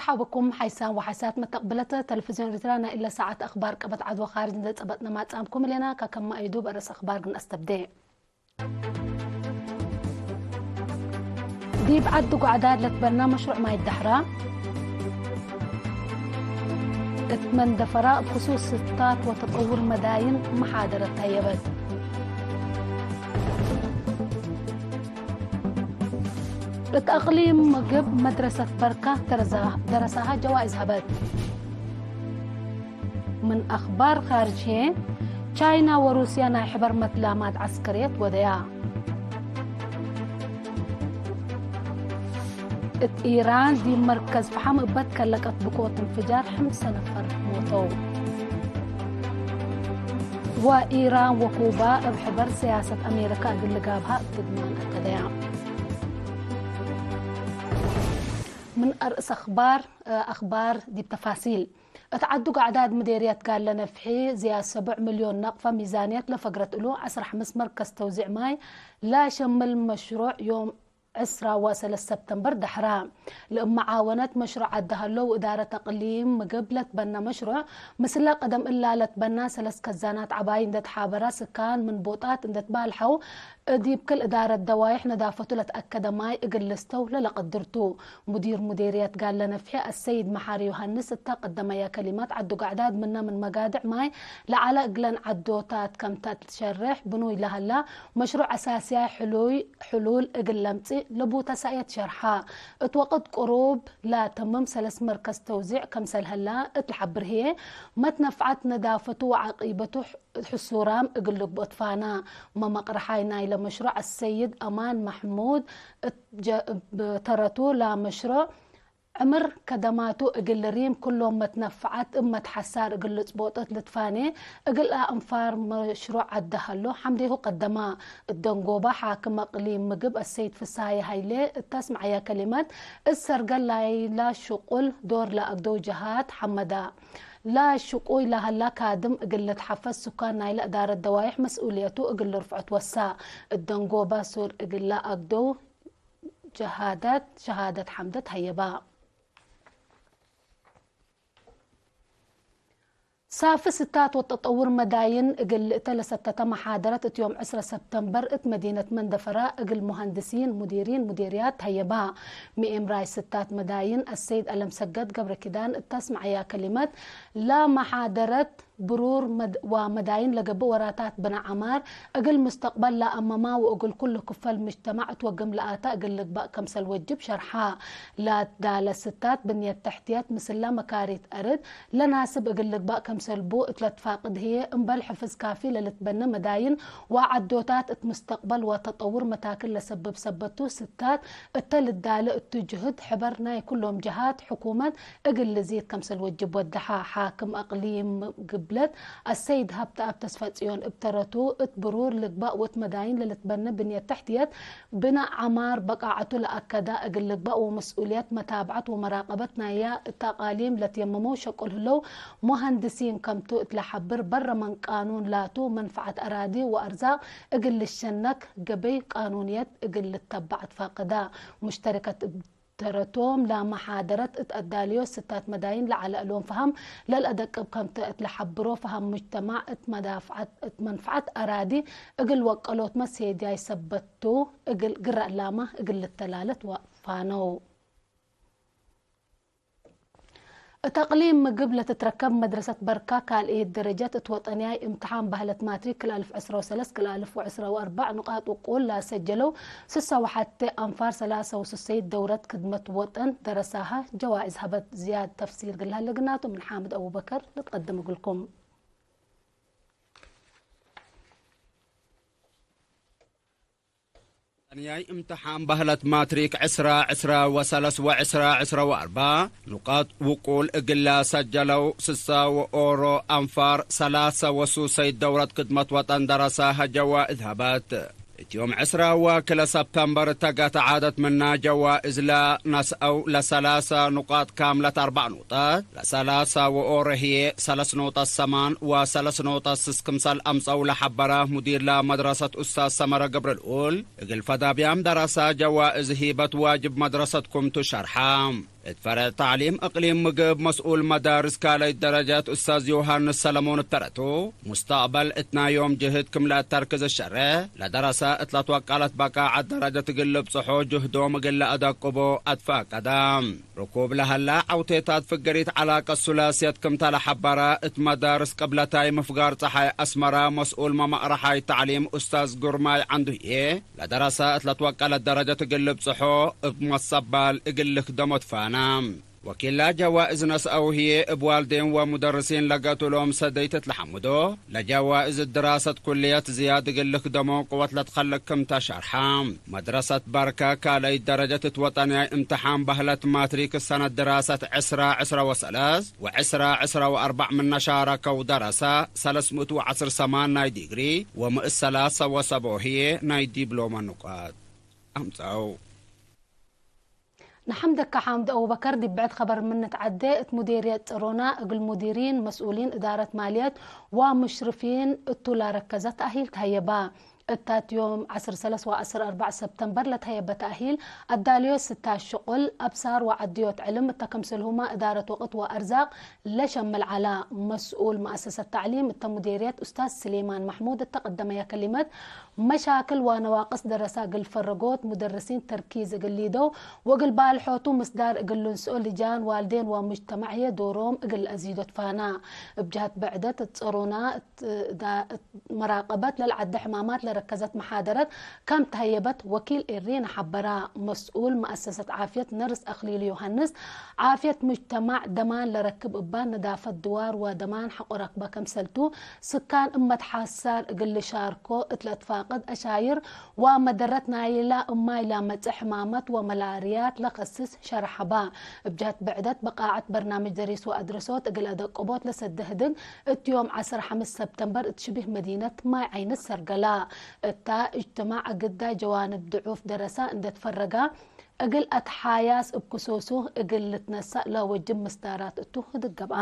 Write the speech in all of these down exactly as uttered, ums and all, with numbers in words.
ሐብኩም ሓይሳም ወሓይሳት መተቅብለት ተለፍዝዮን ኤሪትርያ ናይ እለ ሳዐት አክባር ቀበት ዐድ ወካርጅ እንዴ ጸበጥነ ማጽአምኩም እሌና። ከከመ አይዱ በርእስ አክባር ግን አስተብዴ። ዲብ ዐዲ ጓዕዳድ ለትበና መሽሩዕ ማይ ዳሕራ፣ እት መንደፈራ እብ ክሱስ ስታት ወተጠውር መዳይን መሓደረት ተሀየበት። እት አቅሊም ምግብ መድረሰት በርካ ደረሳ-፣ ደረሳሃ ጀዋይዝ ሀበት። ምን አክባር ካርጅ ህዬ፣ ቻይና ወሩስያ ናይ ሕበር መትላማት ዐስከርየት ወደያ። እት ኢራን ዲብ መርከዝ ፈሓም እበ ትከለቀት ብኮት እንፍጃር ሐምሰ ነፈር ሞተው። ወኢራን ወኩባ እብ ሕበር ስያሰት አሜሪካ እግል ልጋብሃ እብ ትግማን አከደያ። ምን አርእስ አክባር፣ አክባር ዲብ ተፋሲል። እት ዐዱ ጋዕዳድ ምዴርየት ጋለ ነፍሒ ዝያድ ሰቡዕ ሚልዮን ነቅፈ ሚዛንየት ለፈግረት እሉ ዐስር ሐምስ መርከዝ ተውዚዕ ማይ ለሸምል መሽሩዕ ዮም ዕስራ ወሰለስ ሰብተምበር ዳሕራ። ለእብ መዓወነት መሽሩዕ ዐዲ ሀሎ ወእዳረት አቅሊም ምግብ ለትበነ መሽሩዕ፣ ምስለ ቀደም እላ ለትበና ሰለስ ከዛናት ዐባይ እንዴ ተሓበራ ስካን ምን ቦጣት እንዴ ትባልሐው፣ ዲብ ክል እዳረት ደዋይሕ ነዳፈቱ ለትአከደ ማይ እግል ልስተው ለለቀድር ቱ። ሙዲር ሙዴርየት ጋለ ነፍሒ አሰይድ መሓሪ ዮሃንስ እተ ቀደመየ ከሊማት፣ ዐዱ ጋዕዳድ ምነ ምን መጋድዕ ማይ ለዐለ እግለን ዐዶታት ከምተ ትሸሬሕ ብኑይ ለሀላ መሽሩዕ አሳስያይ ሕሉይ ሕሉል እግል ለምጽእ ለቡ ተሳእየት ሸርሐ። እት ወቅት ቅሩብ ለትምም ሰለስ መርከዝ ተውዚዕ ከምሰል ሀላ እት ለሐብር ህዬ፣ መትነፍዐት ነዳፈቱ ወዓቂበቱ ሕሱራም እግል ልግብኦ ትፋና። መመቅረሓይ ናይለ መሽሩዕ አሰይድ አማን መሕሙድ እት ጀ-፣ እብ ተረቱ ለመሽሩዕ ዕምር ከደማቱ እግል ሪም ክሎም መትነፍዐት እብ መትሐሳር እግል ልጽቦጦት ልትፋኔ እግል አእንፋር መሽሩዕ ዐደ ሀሎ ሐምዴሁ ቀደማ። እት ደንጎባ ሓክም አቅሊም ምግብ አሰይድ ፍስሃየ ሀይሌ እት ተስመዐየ ከሊመት፣ እት ሰርገል ናይላ ሽቁል ዶር ለአግደው ጀሃት ሐመዳ። ላሽቁይ ለሀላ ካድም እግል ልትሐፈዝ ሱካን ናይለ እዳረት ደዋይሕ መስኡልየቱ እግል ልርፍዖ ትወሳ። እት ደንጎባ ሱር እግል ለአግደው ጀሃዳት ሸሃደት ሐምደት ሀየባ። ሳፊ ስታት ወተጠውር መዳይን እግል ልእተ ለሰተተ መሓደረት እት ዮም ዕስረ ሰብተምበር እት መዲነት መንደፈራ እግል ሙሀንድሲን፣ ሙዲሪን፣ ሙዲርያት ሀየባ። ምኤም ራይ ስታት መዳይን አሰይድ አለምሰገድ ገብረኪዳን እት ተስመዐያ ከሊመት፣ ለመሓደረት ብሩር መድ-፣ ወመዳይን ለገብእ ወራታት ብነ ዐማር፣ እግል ሙስተቅበል ለአመማ ወእግል ኩሉ ክፈል ምጅተማዕ እት ወግም ለአተ እግል ልግበእ ከምሰል ወጅብ ሸርሐ። ላትዳለ ስታት ብንየት ተሕትየት ምስለ መካሪት አርድ ለናስብ እግል ልግበእ ከምሰል ቡ እት ለትፋቅድ ህዬ፣ እምበል ሕፍዝ ካፊ ለልትበነ መዳይን ወዐዶታት እት ሙስተቅበል ወተጠውር መታክል ለሰብብ ሰበት ቱ፣ ስታት እተ ልዳለ እቱ ጅህድ ሕበር ናይ ኩሎም ጀሃት ሕኩመት እግል ልዚድ ከምሰል ወጅብ ወደሐ። ሓክም አቅሊም ግብለት አሰይድ ሀብተአብ ተስፋጽዮን እብ ተረቱ፣ እት ብሩር ልግበእ ወእት መዳይን ለልትበነ ብንየት ተሕትየት ብነ ዐማር በቃዐቱ ለአከዳ እግል ልግበእ ወመስኡልየት መታብዐት ወመራቀበት ናያ እት አቃሊም ለትየመመው ሸቁል ህለው ሙሀንድሲን ከምቱ እት ለሐብር፣ በረ ምን ቃኑን ላቱ መንፈዐት አራዲ ወአርዛቅ እግል ልሸነክ ገበይ ቃኑንየት እግል ልተበዕ ትፋቅዳ። ሙሽተሪከት እብ ተረቶም ለመሓደረት እት አዳልዮት ስታት መዳይን ለዐለ እሎም ፈሀም ለልአደቅብ ከምተ እት ለሐብሮ፣ ፈሀም ሙጅተማዕ እት መዳፍዐት እት መንፈዐት አራዲ እግል ወቀሎትመ ሴድያይ ሰበት ቱ፣ እግል ግረ እላመ እግል ልተላለት ወፋነው። እት አቅሊም ምግብ ለትትረከብ መድረሰት በርካ ካልእየት ደረጀት እት ወጠንያይ እምትሓን በህለት ማትሪክ ክልአልፍ ዕስረ ወሰለስ ክልአልፍ ወዕስረ ወአርበዕ ኑቃጥ ውቁል ለአሰጀለው ስሳ ወሐቴ አንፋር ሰላሰ ወሱሰይት ደውረት ክድመት ወጠን ደረሳሀ ጀዋእዝ ሀበት። ዝያድ ተፍሲል እግል ለሀለ ግናቱ ምን ሓምድ አቡበከር ልትቀድም እግልኩም። ጠንያይ እምትሓን በህለት ማትሪክ ዕስራ ዕስራ ወሰለስ ወዕስራ ዕስራ ወአርበዕ ኑቃጥ ውቁል እግል ለሰጀለው ስሳ ወኦሮ አንፋር ሰላሰ ወሱሰይት ደውረት ክድመት ወጠን ደረሳሀ ጀዋእዝ ሀበት። እት ዮም ዕስራ ወክለ ሰብተምበር እተ ገተ ዓደት ምና ጀዋእዝ ለነስአው ለሰላሰ ኑቃጥ ካምለት አርበዕ ኑቅጠት ለሰላሰ ወኦሮ ህዬ ሰለስ ኖጠት ሰማን ወሰለስ ኖጠት ስስ ክምሰል አምጸው ለሐበረ ሙዲር ለመድረሰት ኡስታዝ ሰመረ ገብረልኡል፣ እግል ፈዳብያም ደረሰ ጀዋእዝ ሂበት ዋጅብ መድረሰት ክምቱ ሸርሐ። እት ፈረዕ ተዕሊም እቅሊም ምግብ መስኡል መዳርስ ካልኣይት ደረጀት ኡስታዝ ዮሃንስ ሰለሞን እተረቱ፣ ሙስተቅበል እት ናይ ዮም ጅህድ ክም ለአተርክዝ እሸሬሕ፣ ለደረሰ እት ለትወቀለት በቃዐት ደረጀት እግል ልብጽሖ ጅህዶም እግል ለአደቅቦ አትፋቀደ። ርኩብ ለሀላ ዐውቴታት ፍገሪት ዐላቀት ሱላስየት ክምተ ለሐበረ፣ እት መዳርስ ቅብለታይ ምፍጋር ጸሓይ አስመረ መስኡል መመቅረሓይ ተዕሊም ኡስታዝ ግርማይ ዐንዱ ህዬ፣ ለደረሰ እት ለትወቀለት ደረጀት እግል ልብጽሖ እብ መሰባል እግል ልክደሞ ትፋነ። ወኪላ ጀዋእዝ ነስአው ህዬ እብ ዋልዴን ወሙደርሲን ለገቱ እሎም ሰደይት እት ለሐምዶ፣ ለጀዋእዝ ድራሰት ኩልየት ዝያድ እግል ልክደሞ ቅወት ለትከልቅ ክምተ ሸርሐ። መድረሰት በርከ ካልአይት ደረጀት እት ወጠንያይ እምትሓን በህለት ማትሪክ ሰነት ድራሰት ዕስራ ዕስራ ወሰለስ ወዕስራ ዕስራ ወአርበዕ ምነ ሻረከው ደረሰ፣ ሰለስ ምእት ወዐስር ሰማን ናይ ዲግሪ ወምእት ሰላሰ ወሰብኦ ህዬ ናይ ዲብሎመ ንቃጥ አምጸው። ነሐምደከ ሓምድ አቡበከር ዲብ ብዕድ ከበር ምን ንትዐዴ፣ እት ሙዴርየት ጸሮና እግል ሙዲሪን፣ መስኡሊን እዳረት ማልየት ወሙሽርፊን እቱ ላረከዘ ተእሂል ተሀየባ። እታት ዮም ዐስር ሰለስ ወዐስር አርበዕ ሰብተምበር ለተሀየበ ተእሂል፣ አዳልዮት ስታሽ ሽቁል፣ አብሳር ወዐድዮት ዕልም እተ ክምስልሁመ እዳረት ወቅት ወአርዛቅ ለሸምል ዐላ። መስኡል መአሰሰት ተዕሊም እተ ሙዴርየት ኡስታዝ ስሌማን መሕሙድ እተ ቀደመየ ከሊመት፣ መሻክል ወነዋቅስ ደረሳ እግል ፈረጎት ሙደርሲን ተርኪዝ እግል ሊደው ወእግል ባልሖቱ ምስዳር እግል ልንስኦ ልጃን ዋልዴን ወሙጅተማዕ ህዬ ዶሮም እግል ለአዚዶ ትፋና። እብ ጀሀት ብዕደት እት ጸሮና እት ዳ-፣ እት መራቀበት ለልዐደ ሕማማት ለረከዘት መሓደረት ከም ተሀየበት ወኪል ኤሪነ ሐበራ። መስኡል መአሰሰት ዓፍየት ነርስ አክሊሉ ዮሐንስ፣ ዓፍየት ሙጅተማዕ ደማን ለረክብ እባ ነዳፈት ድዋር ወደማን ሐቆ ረክበ ክምሰልቱ፣ ስካን እብ መትሓሳር እግል ልሻርኮ እት ለአትፋቅድ አሻይር ወመደረት ናይላ እማይ ለመጽእ ሕማመት ወመላርያት ለከስስ ሸርሐ በ። እብ ጀህት ብዕደት በቃዐት በርናምጅ ደሪስ ወአድረሶት እግል አደቅቦት ለሰደ ህድግ እት ዮም ዐስር ሐምስ ሰብተምበር እት ሽቢህ መዲነት ማይ ዐይነት ሰርገላ። እታ እጅትማዕ ግዳይ ጀዋንብ ድዑፍ ደረሳ እንዴ ትፈረጋ እግል አትሓያስ እብ ክሱሱ እግል ልትነሰእ ለወጅብ ምስዳራት እቱ ህድግ ገብአ።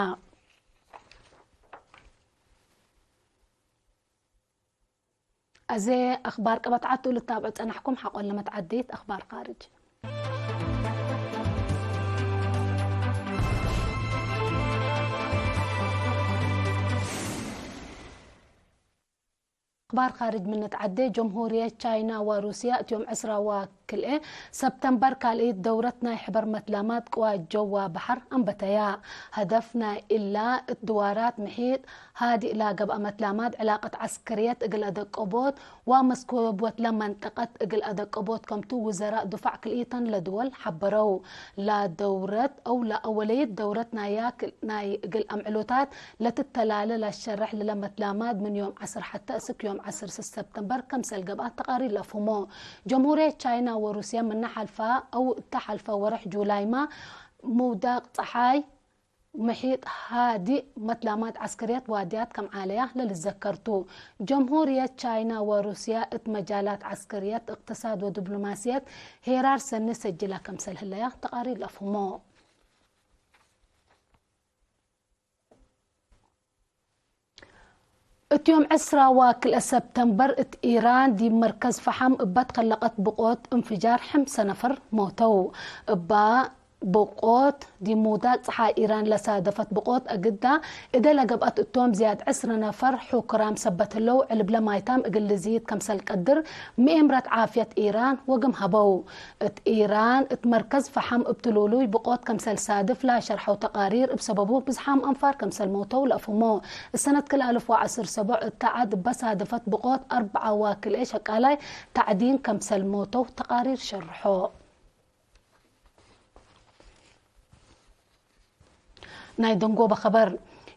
አዜ አክባር ቀበት ዐቱ ልታብዑ ጸናሕኩም። ሐቆ ለመትዐዲት አክባር ካርጅ። አክባር ካርጅ ምን ንትዐዴ፣ ጀምሁርየት ቻይና ወሩስያ እት ዮም ዕስራ ወክልኤ ሰብተምበር ካልኢት ደውረት ናይ ሕበር መትላማት ቅዋት ጀው ወበሐር አንበተያ። ሀደፍ ናይ እላ እት ድዋራት ምሒጥ ሃዲእ ለገብአ መትላማት ዕላቀት ዐስከርየት እግል አደቀቦት ወመስኮብ ወትለ መንጠቀት እግል አደቀቦት ከምቱ ውዘራእ ድፋዕ ክልኢተን ለድወል ሐበረው። ለደውረት አው ለአወለይት ደውረት ናያ ክል ናይ እግል አምዕሎታት ለትተላለ ለሸርሕ ለለመትላማት ምን ዮም ዐስር ሐተ እስክ ዮም ዐስር ሰብተምበር ከምሰል ገብአ ተቃሪር ለአፍህሞ። ጀምሁርየት ቻይና ወሩስየ ምነ ሐልፈ አው እተ ሐልፈ ወርሕ ጁላይመ ምውዳቅ ጸሓይ ምሒጥ ሃዲእ መትላማት ዐስከርየት ዋድያት ከም ዓለያ ለልዘከር ቱ። ጀምሁርየት ቻይና ወሩስየ እት መጃላት ዐስከርየት፣ እቅትሳድ ወዲብሎማስየት ሄራር ሰኒ ሰጅለ ከምሰል ህለያ ተቃሪር ለአፍህሞ። እት ዮም ዕስራ ወክልኤ ሰብተምበር እት ኢራን ዲብ መርከዝ ፈሐም እበ ትከለቀት ብቆት እንፍጃር ሐምሰ ነፈር ሞተው። እባ ብቆት ዲብ ምውዳቅ ጸሓይ ኢራን ለሳደፈት ብቆት አግዳ እደ ለገብአት እቶም ዝያድ ዕስር ነፈር ሑክራም ሰበት ህለው ዕልብለ ማይታም እግል ልዝይድ ከምሰል ቀድር ምኤምረት ዓፍየት ኢራን ወግም ሀበው። እት ኢራን እት መርከዝ ፈሐም እብ ትሉሉይ ብቆት ከምሰል ሳድፍ ለሸርሐው ተቃሪር፣ እብ ሰበቡ ብዝሓም አንፋር ከምሰል መውተው ለአፍህሞ። እሰነት ክልኤ አልፍ ወዐስር ሰቦዕ እተ ዐድ እበ ሳደፈት ብቆት አርበዓ ወክልኤ ሸቃላይ ተዕዲን ከምሰል መውተው ተቃሪር ሸርሖ። ናይ ደንጎበ ኸበር።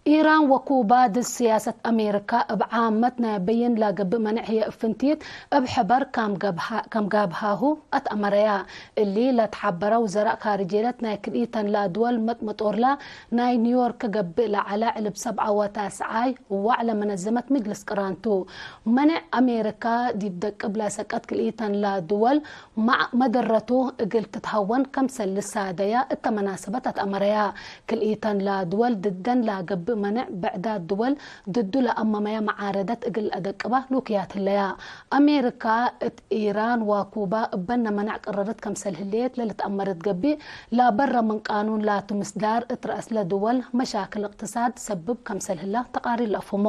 ኢራን ወኩባድ ስያሰት አሜሪካ እብ ዓመት ናይ በይን ለገብእ መነዕ ህዬ እብ ፍንቲት እብ ሕበር ከም ገብሃ-፣ ከም ጋብሃሁ አትአመረያ። እሊ ለትሐበረ ውዘራእ ካርጅየት ናይ ክልኢተን ለድወል መጥመጦርላ ናይ ኒውዮርክ ገብእ ለዐለ ዕልብ ሰብዓ ወታስዓይ ዋዕለ መነዘመት ምጅልስ ቅራን ቱ። መነዕ አሜሪካ ዲብ ደቅብ ለሰቀት ክልኢተን ለድወል መ-፣ መደረቱ እግል ትትሀወን ከምሰል ልሳደያ እተ መናሰበት አትአመረያ። ክልኢተን ለድወል ድደን ለገብእ መንዕ ብዕዳት ድወል ድዱ ለአመመያ መዓረደት እግል ለአደቅባ ሉክያት ህለያ። አሜሪካ እት ኢራን ወኩባ እበነ መንዕ ቅረረት ከምሰል ህሌት ለልትአመረት ገብእ፣ ለበረ ምን ቃኑን ላቱ ምስዳር እት ረአስለ ድወል መሻክል እቅትሳድ ሰብብ ከምሰል ህላ ተቃሪር ለአፍህሞ።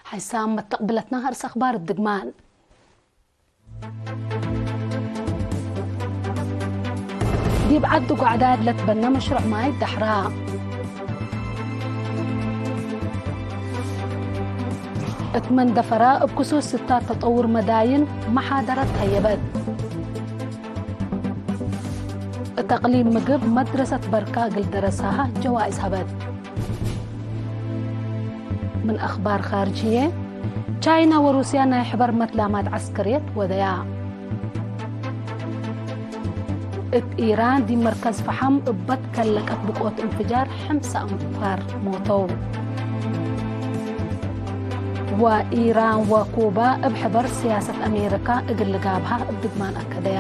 ሐይሳም መተቅብለትና ርእስ አክባር ድግማን። ዲብ ዐድ ጓዕዳድ ለትበነ መሽሩዕ ማይ ዳሕራ። እት መንደፈራ እብ ክሱስ ስታት ተጠውር መዳይን መሓደረት ሀየበት። እት አቅሊም ምግብ መድረሰት በርካ እግል ደረሳሀ ጀዋእዝ ሀበት። ምን አክባር ካርጅ ህዬ፣ ቻይና ወሩስያ ናይ ሕበር መትላማት ዐስከርየት ወደያ። እት ኢራን ዲብ መርከዝ ፈሐም እበ ትከለቀት ብቆት እንፍጃር ሕምሰ አንፋር ሞተው። ወኢራን ወኩባ እብ ሕበር ስያሰት አሜሪካ እግል ልጋብሃ እብ ድግማን አከደያ።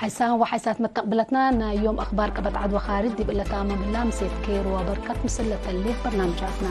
ሐይሳን ወሐይሳት መተቅብለትና፣ ናይ ዮም አክባር ቀበት ዐድ ወካርጅ ዲብ እለ ታመም ህላ፣ ምሴት ኬር ወበርከት ምስል ለተሌ በርናምጃትና።